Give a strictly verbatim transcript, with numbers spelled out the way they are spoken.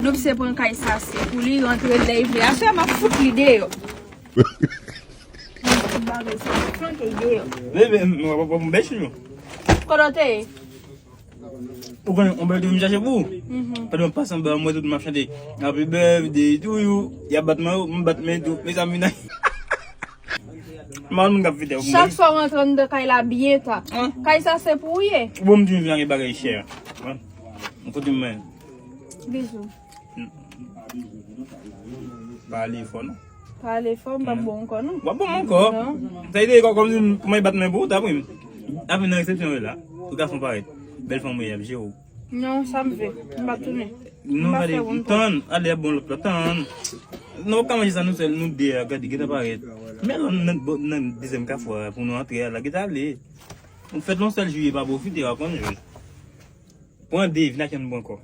Lopsè pran kay sa se pou li rantre lè l vle. Aswè m ap fout li deyò. Bagay sa flanke l deyò. Bebe, m ap ap ap bèch nou. Kote w te ye? Ou konnen, on bèl te vin chache pou ou. Pandan m pase anba, m wè tout moun ap chante Happy birthday to you. Y ap bat men yo, m bat men tou. Mezanmi, nan. Mal moun k ap fete. Chak fwa w rantre anndan kay la byen ta. Kay sa se pou ou ye. Bon, m di m vin ak bagay chè. M kote mwen. Bizou. Pale fò non. Pale fò, m p ap bon ankò non. W ap bon ankò. Sa vle di kòm si mwen bat men pou ou, ta pran m. Api nan resepsyon yo la. Ou ka fè parèt. Bèl fanm ou ye, ap jere w. Non, sa m vle. M pa tounen. Non, gade, tann, ale ap bon lòt la, tann. Non, w ap ka manje sa nou sèl, nou de a, gade, gentan parèt. Men lòm nan, nan dezyèm kafou a, pou nou antre a la, gentan ale. Nou fèt lè yon sèl jou, e pa pwofite, w a konn jwe. Pran de, vin ak yon bon ankò.